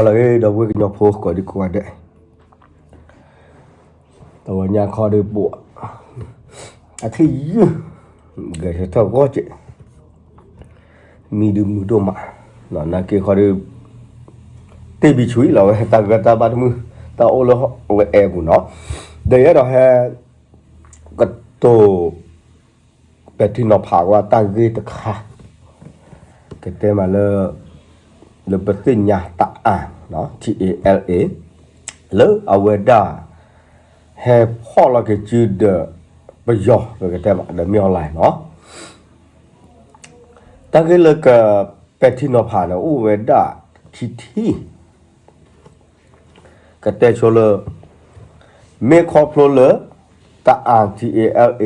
လီၤဂ့ၤ ဒီပုၢ်ဝဲၢ်ကညီဖိကိးဒံကိးဂၤဒဲး, တဝီညါခီဒုးပှၤ အချံယုၢ် ဂဲၤဆၢထၢၣ်ဂီၢ်စဲး, မံဒုးမုာ်ဒိၣ်မး, နာ်က့ခီဒုး တ့ၢ်ဘံဆွံလီၤဝဲ တၢ်ဂၢၢ်တၢ်ဘါတမုာ် တၢ်အိၣ်လၢဝဲအဲၣ်ပူၤနီၤ, ဒီးယအဲၣ်ဒိးဟဲ ကတိၤ ပဲာ်ထံနီၤဖးကွၢ်တၢ်ဂ့ၢ်တခါ, ကတဲမးလၢ လၢပသ့ၣ်ညါတၢ်အၣ် ထံ A L A လၢအဝဲဒၣ် ဟဲဖီၣ်လီၤက့ၤစုဒီး ပယီၤ ပကတဲမး ဒီးမ့ၢ် online နီၤ, တၢ်ဂ့ၢ်လၢကပဲာ်ထံနီၤဖးန့ၣ် အိၣ်ဝဲဒၣ်ခံထံၣ် ကတဲဆိလၢ မ့ၢ်ခီဖျိလၢ တၢ်အၣ် T A L A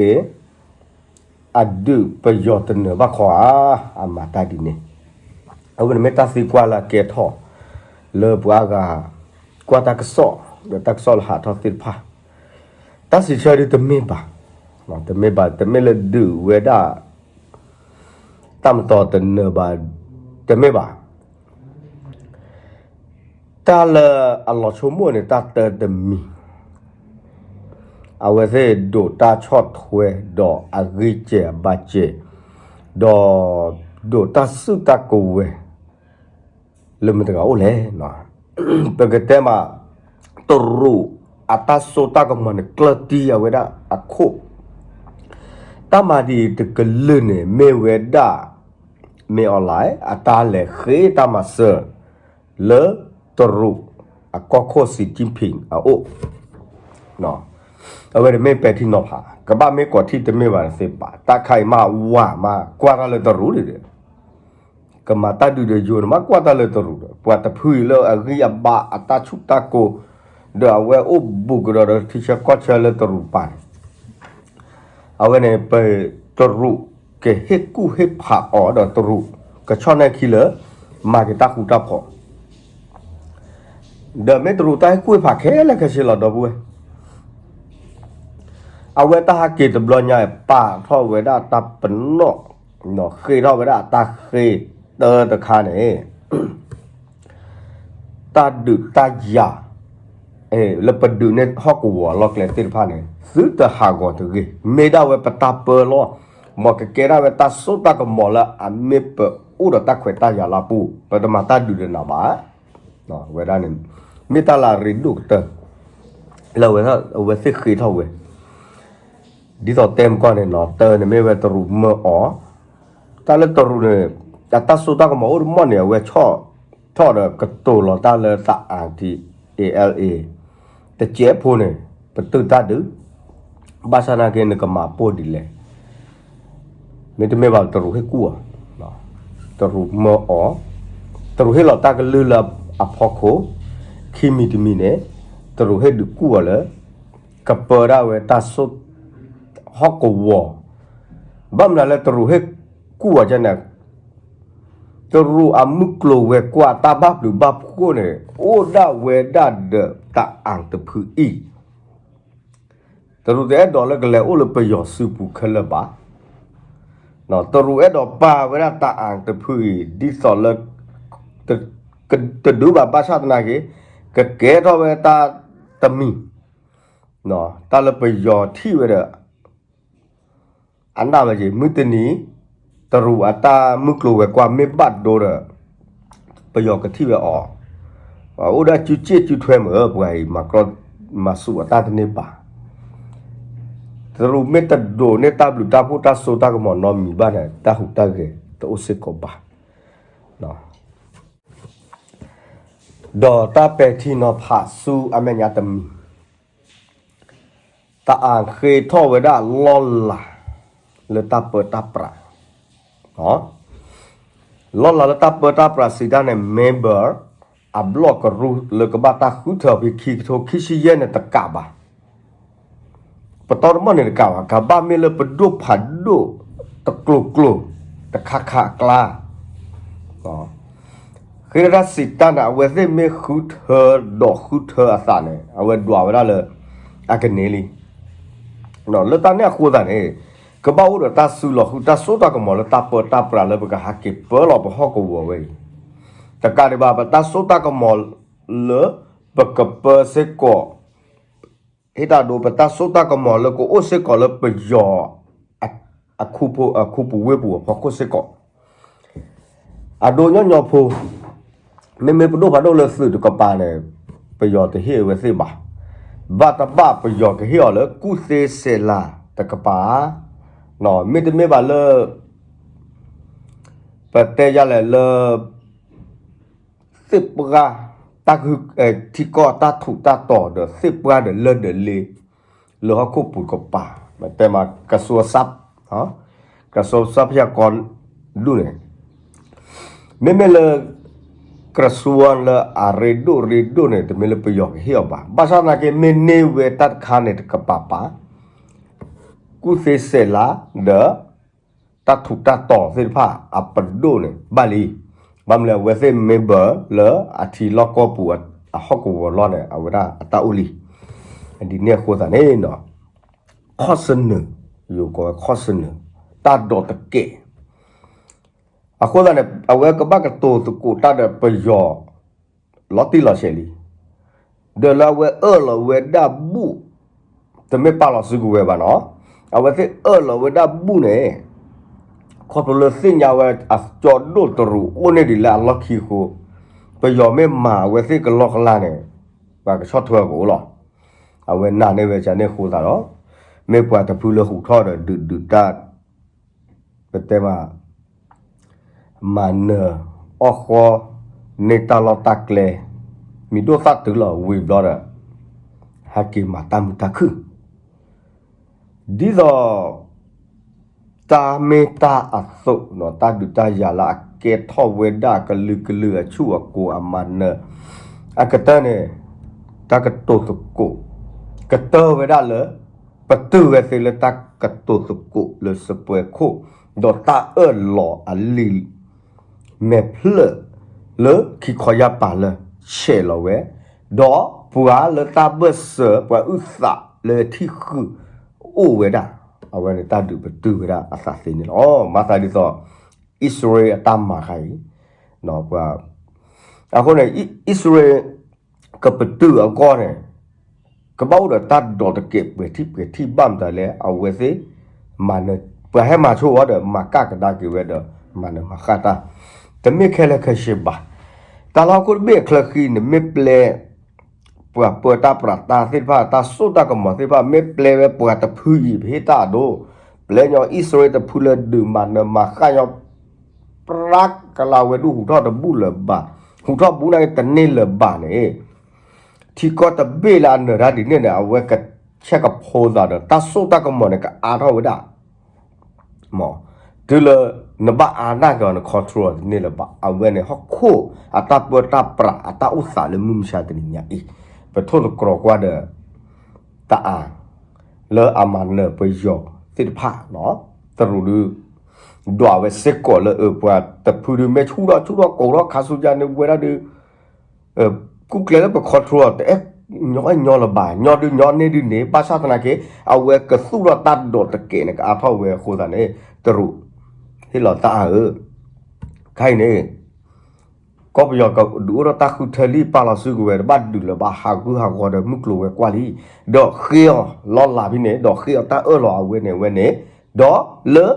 အဒုးပယီၤတနၢၤဘၣ်ခီဧါ, အမၤတၢ်ဒ်န့ၣ်, အဝဲန့ၣ်မ့ၢ်တၢ်သံကွၢ်လၢအကဲထီၣ် လၢပှၤအါဂၤ ကွၢ်တၢ်ကစီၣ် ဒီးတၢ်ကစီၣ်လၢဟးထီၣ်သ့ၣ်တဖၣ်, တၢ်စံးဆၢဒ်တမ့ၢ်ဘၣ်, တမ့ၢ်ဘၣ် တမ့ၢ်လၢဒုးဝဲဒၣ် တၢ်မတီၤတနၢၤဘၣ်, တမ့ၢ်ဘၣ်. တၢ်လၢအလီၤဆိကမိၣ်န့ၣ် တၢ်တၢတမံၤ, အဝဲသ့ၣ်ဒိးတၢ်ဆီၣ်ထွဲ ဒီးအဂ့ၢ်စဲးအဘၣ်စဲး, ဒီးဒိးတၢ်စုၣ်တၢ်ကဝဲၤ လၢမတၤတဂၤအိၣ်လဲၣ်. ပကတဲမး တရူးအတၢ်စိတၢ်ကမီၤန့ၣ် ကျၢၢ်တံၢ်အဝဲဒၣ်အခိၣ်, တၢ်မၤဒ်အံၤတကလုာ်န့ၣ် မ့ၢ်ဝဲဒၣ် မ့ၢ် online အတၢ်လဲၤဃ့တၢ်မၤစၢၤ လၢတရူးအကီၢ်ခိၣ် Xi Jinping အအိၣ်, အဝဲန့ၣ်မ့ၢ်ပဲာ်ထံနီၤဖး ကဘၣ်မ့ၢ်ကိးထံၣ်တမ့ၢ်ဘၣ်သ့ၣ်တဖၣ် တၢ်ခါအံၤမးဝၤမးကွၢ်တၢ်လၢတရူးဒ်ဒီး ကမၤတၢ်ဒုးဒီးယိၤန့ၣ် မးကွၢ်တၢ်လၢတရူးဒီး ပှၤတဖုအံၤလၢအဂံၢ်အဘါအတၢ်ဆူၣ်တၢ်ကိၤ ဒီးအဝဲအိၣ်ဘူးကဒီးဒီးထံဆၢကီၢ်ဆၢလၢတရူးပၤန့ၣ် အဝဲန့ၣ် ပတရူးကဟ့ၣ်ကူၣ်ဟ့ၣ်ဖးအီၤဒီးတရူး ကဆီၣ်နဲၣ်ခံလၢ မၤက့ၤတၢ်ဃူတၢ်ဖိး ဒီးမ့ၢ်တရူးတၢ်ဟ့ၣ်ကူၣ်ဟ့ၣ်ဖးခဲလၢာ်ခဲဆ့လီၤ ဒီပုၢ်ဝဲၢ် အဝဲတၢ်ဟးက့ၤတဘျီညါ ပာ်ထီၣ်ဝဲဒၣ်တၢ်ပနီၣ် ဃ့ထီၣ်ဝဲဒၣ်တၢ်ဃ့တၢတခါန့ၣ် တၢ်ဒုးတၢ်ယၤ လၢပဒုးန့ၢ်ဟီၣ်ကဝီၤအလီၢ်ကျဲသ့ၣ်တဖၣ်န့ၣ် သုတဟးဂီၤတဂ့ၤ မ့ၢ်ဒၣ်ဝဲပတၢ်ပၢလီၤ မ်ကကဲဒၣ်ဝဲတၢ်စိတၢ်ကမီၤလၢအမ့ၢ်ပအိၣ်ဒီးတၢ်ခွဲးတၢ်ယာ်လၢအပူၤ ပတမၤတၢ်ဒုးဒီးနၤဘၣ် ဝဲဒၣ်န့ၣ် မ့ၢ်တၢ်လၢအရ့ဒိၣ်ကတၢၢ် လၢအဝဲသ့ၣ်ဃ့ထီၣ်ဝဲ ဒ်သိးတဲမကီၢ်န့ၣ်နီၤ တၢန့ၣ်မ့ၢ်ဝဲတရူးမၢအီၤ တၢ်လၢတရူးန့ၣ် အတၢ်စိတၢ်ကမီၤအိၣ်တမီၢ်န့ၣ် အဝဲဆီၣ်ထီၣ်ဒီးကတိၤလီၤတၢ်လၢတၢ်အၣ် T A L A တစဲးဖိန့ၣ် ပတုာ်တၢ်ဒုး ဘၣ်ဆၣ်နာ်က့နကမၤပိၢ်ဒ်လဲၣ် မ့တမ့ၢ်ဘၣ်တရူးဟ့ၣ်ကူၣ်အီၤ တရူးမၢအီၤ တရူးဟ့ၣ်လီၤတၢ်ကလုၢ်လၢအဖီခိၣ် ခံမံၤတမံၤန့ၣ် တရူးဟ့ၣ်ဒုးကူၣ်အီၤလၢ ကပၢဒၣ်ဝဲတၢ်စိ ဟီၣ်ကဝီၤ ဘၣ်မနုၤလၢတရူးဟ့ၣ်ကူၣ်အီၤကဲန့ၣ် တရူးအမုၢ်ကျိၤဝဲၤကွာ်တၢ်ဘၣ်ဘျုးဘၣ်ဖှိၣ်န့ၣ် အိၣ်ဒၣ်ဝဲဒၣ်ဒီးတၢ်အၣ်တဖုအံၤ တရူးတအဲၣ်ဒိးလၢကလဲၤအိၣ်လၢပယီၤစုပူၤခဲလၢာ်ဘၣ်. တရူးအဲၣ်ဒိးပာ်ဝဲဒၣ်တၢ်အၣ်တဖုအံၤ ဒ်သိးလၢ တဒုးဘၣ်ဘၣ်ဆၣ်သနာ်က့ ကကဲထီၣ်ဝဲတၢ်တမံၤ တၢ်လၢပယီၤထံၣ်ဝဲဒီး အနၢ်ဝဲက့ၤ မုၢ်တနံၤ တရူးအတၢ်မုၢ်ကျိၤဝဲၤကွာ်မ့ၢ်ဘၣ်ဒိဒီး ပယီၤကထံၣ်ဝဲအီၤ အိၣ်ဒီးစုစ့ၣ်စုထွဲမ့ၢ် ပှၤအံၤ မၤစူၣ်အတၢ်တန့ၢ်ဘၣ်. တရူးမ့ၢ်တဒိးန့ၢ်တၢ်ဘျုးတၢ်ဖှိၣ်တၢ်စိတၢ်ကမီၤနီတမံၤဘၣ်န့ၣ် တၢ်ဟူးတၢ်ဂဲၤတအိၣ်စ့ၢ်ကီးဘၣ်. ဒီးတၢ်ပဲာ်ထံနီၤဖးဆူအမဲာ်ညါတမံၤ တၢ်အၣ်ဃ့ထီၣ်ဝဲဒၣ်လီၢ်လၤ လၢတၢ်ပၢတၢ်ပြး လီၢ်လၤလၢတၢ်ပၢတၢ်ပြးစံးတၢ်န့ၣ် member အဘျီၣ်ကရူၢ်လၢကဘၣ်တၢ်ဃုထၢဖဲခံကထိခံဆံယဲၢ်န့ၣ်တကးဘၣ် ပတီၢ်တမီၢ်န့ၣ်တကးဘၣ် ကဘၣ်မ့ၢ်လၢပဒိၣ်ဖးဒိၣ်တကျိၤကျိၤ တခါခါအကျါ ဃ့တၢ်စံးတၢ်န့ၣ် အဝဲသ့ၣ်မ့ၢ်ဃုထၢဒီးဃုထၢအသးန့ၣ် အဝဲဒွးဝဲဒၣ်လၢ အကန့ၢ်လံ လၢတၢ်န့ၣ်အဃိသတးန့ၣ် ကဘၣ်အိၣ်ဒီးတၢ်စုလီၤဃုာ်တၢ်စိတၢ်ကမီၤလၢတၢ်ပၢတၢ်ပြးလၢပကဟးက့ၤပၢလီၤပဟီၣ်ကဝီၤဝဲအံၤ တကးဒံးဘၣ် ပတၢ်စိတၢ်ကမီၤ လၢပကပၢစ့ၢ်ကီး ဟ့ၣ်တၢ်ဒိပတၢ်စိတၢ်ကမီၤလၢကအိၣ်စ့ၢ်ကီးလၢပယီၤ အခူပူၤဝ့ၢ်ပူၤအဖီခိၣ်စ့ၢ်ကီး အဒိညီညီဖိ မ့မ့ၢ်ပဒိၣ်ဖးဒိၣ်လၢသုးတကပၤန့ၣ် ပယီၤတဟ့ၣ်အဝဲသ့ၣ်ဘၣ်. ဘၣ်တဘၣ်ပယီၤကဟ့ၣ်အီၤလၢ ကူၣ်သ့စဲးလၤတကပၤ, မ့တမ့ၢ်ဘၣ်လၢ ပတဲယၤလဲၣ်လၢ သ့ၣ်ပှၢ် တၢ်ဂုၢ် ထံကီၢ်တၢ်ထူးတၢ်တီၤဒီးသ့ၣ်ပှၢ်ဒီးလၢၢ်ဒီးလ့ လၢဟီၣ်ခိၣ်ပူၤတကပၤ, တဲမး ကစူၤစး ကစူၤစးဖယၢၣ်ကီ ဒူၣ်န့ၣ် မ့မ့ၢ်လၢ ကစူၤလၢအရ့ဒိၣ်ရ့ဒိၣ်န့ၣ် တမ့ၢ်လၢပယီၤကဟ့ၣ်အီၤဘၣ်. ဘၣ်ဆၣ်သနာ်က့ မ့ၢ်န့ၢ်ဝဲတၢ်တခါန့ၣ်တကပၤပၤ ကူၣ်သ့စဲးလၤ ဒီး တၢ်ထူးတၢ်တီၤသ့ၣ်တဖၣ်အပဒိၣ်န့ၣ် ဘၣ်လံ. ဘၣ်မနုၤလဲၣ် အဝဲသ့ၣ် member လၢအထံလီၢ်ကီၢ်ပူၤအဟီၣ်ကဝီၤလီၢ်န့ၣ် အဝဲဒၣ်အတၢ်အိၣ်လံ. ဒ်န့ၣ်အဃိသတးန့ၣ် ခီၣ်စနၢၣ် ယိၤကိးဝဲခီၣ်စနၢၣ် တၢ်ဒိးတကဲး အဃိသတးန့ၣ် အဝဲကဘၣ်ကတိၤသကိးတၢ်ဒီးပယီၤ လီၤတံၢ်လီၤဆဲးလံ. ဒီးလၢအဝဲအၢၣ်လီၤဝဲဒၣ်ဘူၣ် တမ့ၢ်ပာ်လီၤစုကဝဲၤဘၣ်နီၤ, အဝဲသ့ၣ်အၢၣ်လီၤဝဲဒၣ်ဘူၣ်န့ၣ် ခီဖျိလၢသ့ၣ်ညါဝဲအကၠီဒိၣ်တရူးအိၣ်န့ၢ်ဒံးလၢအလီၢ်ခံအဃိ, ပယီၤမ့ၢ်မၤအဝဲသ့ၣ်ကလီကလီန့ၣ် ပှၤကဆီၣ်ထွဲအကအိၣ်လီၤ. အဝဲနာ်န့ၢ်ဝဲဒ်န့ၣ်အဃိသတးဒီး မ့ၢ်ပှၤတဖုလၢဟူးထီၣ်ဒီးဒုးဒုးတၢ် ပတဲမး မၤနၢၤအီၣ်ဃီန့ၢ်တၢ်လီၢ်တၢ်ကျဲ မံၤဒိၣ်သၣ်တုၤလီၤဝံၤဘျီဒီး ဟဲက့ၤမၤတၢ်မုာ်တၢ်ခုၣ် ဒ်သိး တၢ်မ့ၢ်တၢ်အသိး တၢ်ဒုးတၢ်ယၤလၢအကဲထီၣ်ဝဲဒၣ်ကလုာ်ကလုာ်အဆူၣ်အကိၤအမၤနၢၤ အကတၢၢ်န့ၣ် တၢ်ကတိၤသကိး ကတၢၢ်ဝဲဒၣ်လၢ ပတုာ်ဝဲသ့လၢတၢ်ကတိၤသကိးလၢစပွဲခိၣ် ဒီးတၢ်အၢၣ်လီၤအလံာ် မဲာ်ဖျၢၣ်လၢခံခီယၢ်ပၤလၢဆဲးလီၤဝဲ, ဒီးပှၤလၢတၢ်ဘၢၣ်စၢၤ ပှၤအုၣ်သးလၢထံၣ်ဃုာ်အိၣ်ဝဲဒၣ်, အဝဲန့ၣ်တၢ်ဒုးပတုာ်ဝဲဒၣ်အသးသ့န့ၣ်လီၤ. မၤသးဒ်သိး အံၣ်စရ့လးအတၢ်မၤခါအံၤ, ပှၤ အဃိန့ၣ် အံၣ်စရ့လး ကပတုာ်အဂီၢ်န့ၣ် ကဘၣ်အိၣ်ဒီးတၢ်ဒိးတကဲးပှဲၤထံၣ်ပှဲၤထံၣ်ဘၣ်မတၤလဲၣ် အဝဲသ့ၣ် မၤနၢၤ ပှၤဟဲမၤဆိဝဲဒီး မၤကၣ်ကဒါက့ၤဝဲဒီး မၤနၢၤမၤဃၣ်တၢ်, တမ့ၢ်ခဲလၢာ်ခဲဆ့ဘၣ်. တၢ်လၢဟီၣ်ခိၣ်တဘ့ၣ်အချၢဃံန့ၣ် မ့ၢ်ပျဲ ပှၤပၢတၢ်ပြးတၢ်သ့ၣ်တဖၣ် တၢ်စိတၢ်ကမီၤသ့ၣ်တဖၣ် မ့ၢ်ပျဲဝဲပှၤတဖုအံၤ ပဟ့ၣ်တၢ်အဒိ, ပျဲညီအံၣ်စရ့လးတဖုလၢဒုးမၤနၢၤမၤဃၣ်ညီ ပြးကလးဝဲဒၣ်ဟူးထီၣ်တဘူၣ်လၢၤဘၣ်, ဟူးထီၣ်ဘူးန့ၣ်တန့ၢ်လၢၤဘၣ်န့ၣ်, ထံကီၢ်တဘ့ၣ်လၢအနၢၤတၢ်ဒ်န့ၣ်န့ၣ် အဝဲကဆဲးကဖိသးဒီး တၢ်စိတၢ်ကမီၤန့ၣ် ကအါထီၣ်ဝဲဒၣ် မ့ၢ် တုၤလၢနဘၣ်အါနာ်က့ၤအီၤ န control တန့ၢ်လၢၤဘၣ်. အဝဲန့ၣ်ဟီၣ်ခိၣ်အတၢ်ပၢတၢ်ပြးအတၢ်အိၣ်သးလၢမုၢ်မဆါတနံၤညါအံၤ, ပထိၣ်သတြီၤကွၢ်ဒီး တၢ်အါ လၢအမၤနၢၤပယီၤသ့ၣ်တဖၣ် တရူးဒုး ဒွးဝဲစ့ၢ်ကီးလၢအပှၤတဖုဒုး မ့ၢ်ဆူၣ်ထီၣ်ဆူၣ်ထီၣ်ကိးထီၣ်ခါဆူညါန့ၣ် ဝဲဒၣ်ဒုး ကူၣ်ကျဲလၢပ control တအဲၣ်ညီအဲၣ်ညီလၢၤဘၣ်, ညီဒုးညီန့ၢ်ဒုးန့ၣ် ဘၣ်ဆၣ်သနာ်က့ အဝဲကသူၣ်ထီၣ်တၢ်ဒိးတကဲးန့ၣ် ကအါထီၣ်ဝဲအဃိသတးန့ၣ် တရူး ဟ့ၣ်လီၤသးအါဧၢ, ခဲအံၤန့ၣ် ကီၢ်ပယီၤကဒုးအိၣ်ထီၣ်တၢ်ဃုထၢလံ ပာ်လီၤစုကဝဲၤ တဘၣ်ဒုးလၢၤဘၣ် ဟးဂူာ်ဟးဂီၤဒီးမုၢ်ကျိၤဝဲၤကွာ်လံ, ဒီးဃ့အီၤလီၤလးဖဲန့ၣ် ဒီးဃ့အီၤတၢ်အၢၣ်လီၤအဝဲန့ၣ်ဝဲန့ၣ်, ဒီးလၢ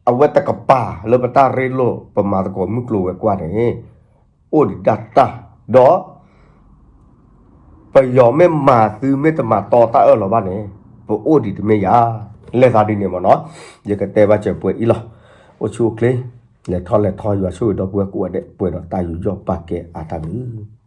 အဝဲတကပၤလၢပတၢ်ရ့လိာ် ပမၤသကိးမုၢ်ကျိၤဝဲၤကွာ်န့ၣ် အိၣ်ဒံးဒၣ်တၢ်, ဒီး ပယီၤမ့ၢ်မၤသုမ့ၢ်တမၤတီတၢ်အၢၣ်လီၤဘၣ်န့ၣ် ပအိၣ်ဒံးတမ့ၢ်ယၤ, လဲၤသးဒ်န့ၣ်မ့ၢ်နီၤ, ယကတဲဘၣ်စၢၤပှဲၤအံၤလီၤ, အိၣ်ဆူၣ်အိၣ်ချ့, လဲၤထီၣ်လဲၤထီ ယွၤဆိၣ်ဂ့ၤဒီပုၢ်ဝဲၢ်ကိးဂၤဒဲး ပှဲၤဒီးတၢ်ယူးယီၣ်ပာ်ကဲအါတၢ်န့ၣ်